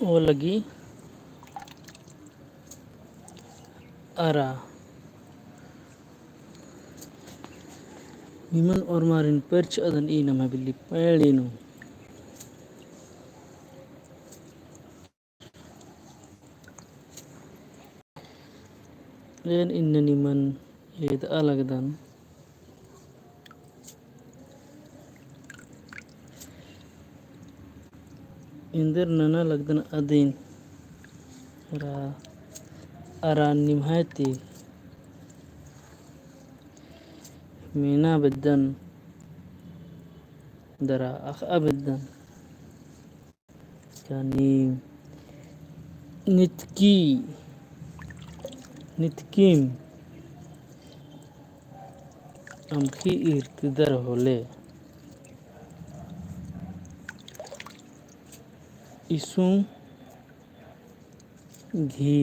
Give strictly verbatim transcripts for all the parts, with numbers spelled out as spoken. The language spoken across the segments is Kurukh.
ओ लगी अरा। निमन ओर्मारिन परचअदन ई नम्है बिल्ली पैंड़ी नू। एन इन्ना निमन एदआ लगदन। एन्देर नना लगदन अदिन। अरा, अरा निम्है ती मेना बेद्दन। दरा अख़आ बेद्दन। यानी नितकी, नितकिम अमख़ी ईरतिदर होले। इसुंग घी।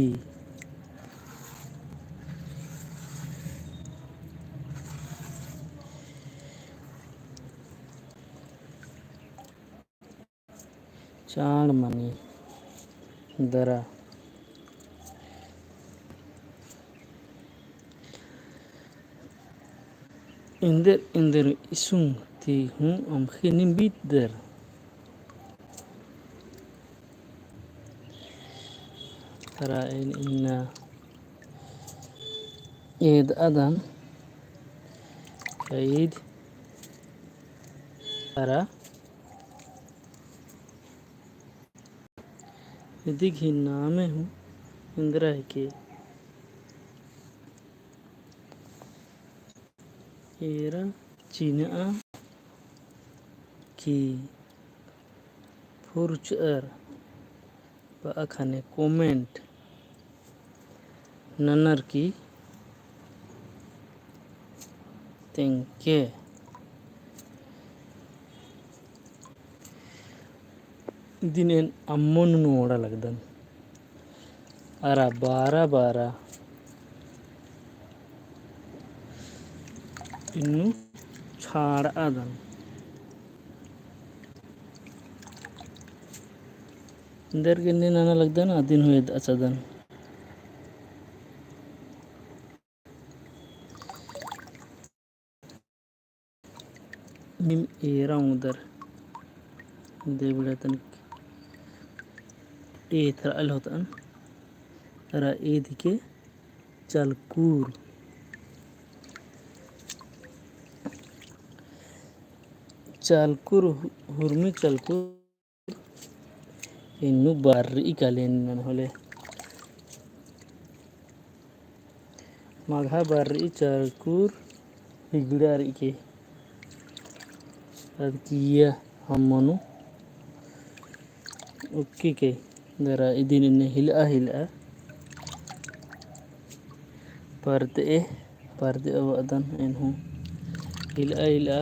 चाड़ मनी दरा। एन्देर एन्देर इसुंग ती हूँ अमख़ी नीम बीतदर। अरा एन इन्ना एदअदन। ईद अरा इदी गही नामे हूँ एन्दरा हिके। एरा चिन्हआ की फुरचअर बआ ख़ने comment ननर की तेंगके। इदिन एन अम्मोन नू ओड़ा लगदन। अरा बारा बारा इन्नु छाड़आदन। एन्देर गे एन्ने नना लगदन, अदिन हूँ एदआ चादन। नीम एरा ओंगदर। दे बिड़ा तनिक एथरा अल होतन। अरा एद हिके चलकुर। चलकुर हु-, हुरमी चलकुर। इन्नु बार रई काले नन होले। मगहा बार रई चलकुर हिगड़ा रई के। अद किया हम मनु उक्की के दरा इदिन इन्ने हिलआ हिलआ। परदे, परदे अवदन एन हूँ। हिलआ हिलआ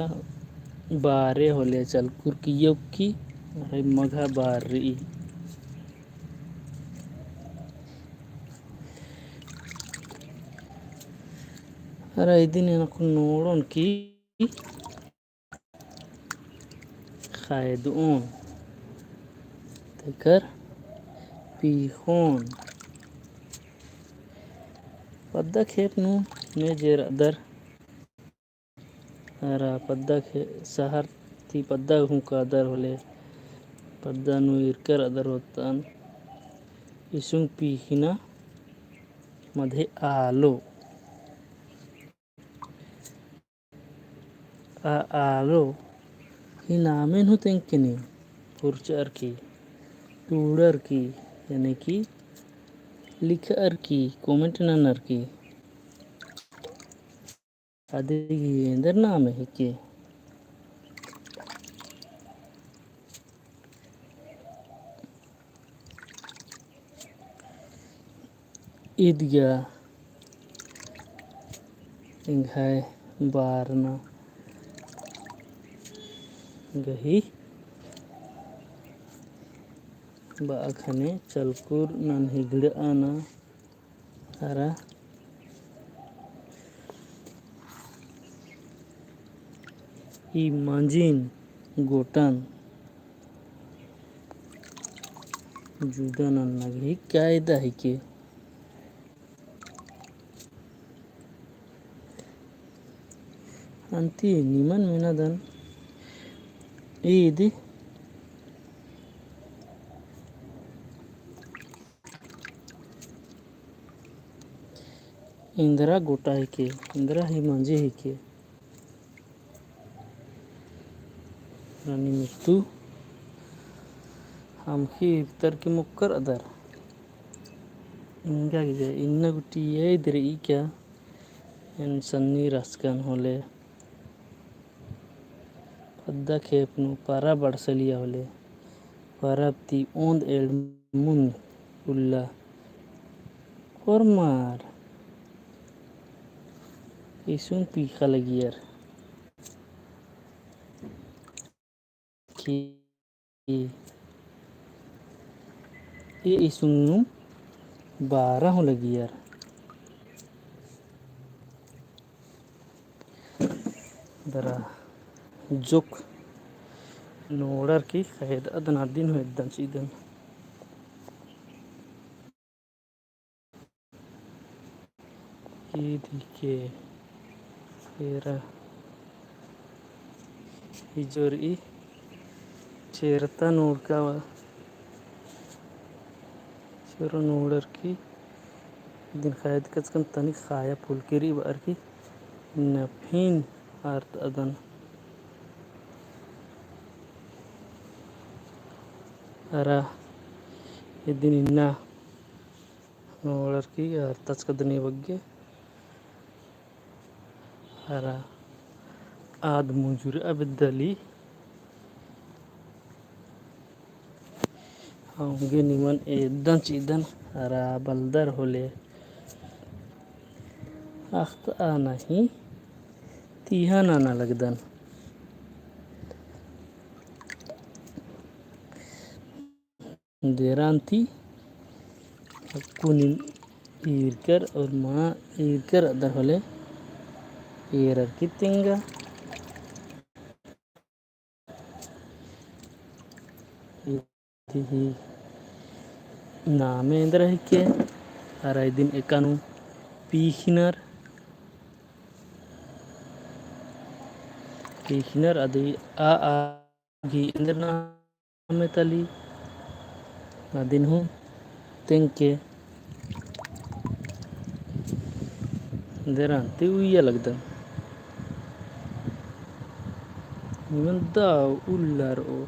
बारे होले चलकुर किया उक्की, अरे मगहा बार रई। अरा इदिन एन अक्कुन नोड़ोन की ख़ायदओन, तेकर पीख़ोन। पद्दा खेप नू ने जे रअदर, अरा पद्दा खे-, शहर ती पद्दा हूँ कादर होले, पद्दा नू ईरकर अदर होतन, इसुंग पीख़िना मधे आलो। आ आलो ही नामेन हूँ तेंगके नीम फुरचअर की, टूड़र की, यानी कि लिखअर की, comment ननर की। अदी गही एन्देर नामे हिके। ईद गा एंग्है बारना गही बआ ख़ने चलकुर नन हिगड़आ ना अरा ई मंजिन गोटन जुदा नन्ना गही कायदा हिके। अन्ती निमन मेनादन ईद इन्द्रा गोटा हिके, इन्द्रा ही मंजे हिके। रानी मित्तू, हमखी इरतर की मुक्कर अदर। इंगा गे, इन्ना गुटी ये इधर ई क्या? एन सन्नी रसकन होले। पद्दा खेप नू परा बड़सलिया होले। परब ती ओन्द एंड़ मुन्द उल्ला। होरमर इसुंग पीखा लगियर। की ई इसुंग नू बारा हूँ लगियर। दरा जोक नोड़र की ख़ेददन अदिन हूँ एद्दन चिअदन। ईद हिके एरा हिजोर ई चेरता नोड़का वा। चेरो नोड़र की दिन ख़ेद कचकन तनी ख़ाया फुलकी रई बअर की नफिन आरतअदन। अरा इदिन इन्ना नोड़र की आरतचकदन बग्गे। अरा आद मुजुर अबे दली औंगे निमन एद्दन चिअदन। अरा बलदर होले अख़तआ नहीं तिहा नना लगदन। देरान ती अक्कुनिम ईरकर और मा ईरकर अदर होले एरर की तेंगा। इदी ही नामे एन्द्रा हिके, अरा इदिन एकानु पीखिनर, पीखिनर अदी आ, आ गही एन्द्रा नामे तली, अदिन हूँ तेंगके देरान ती उइया लगदन। निमन दव उल्ला रओ,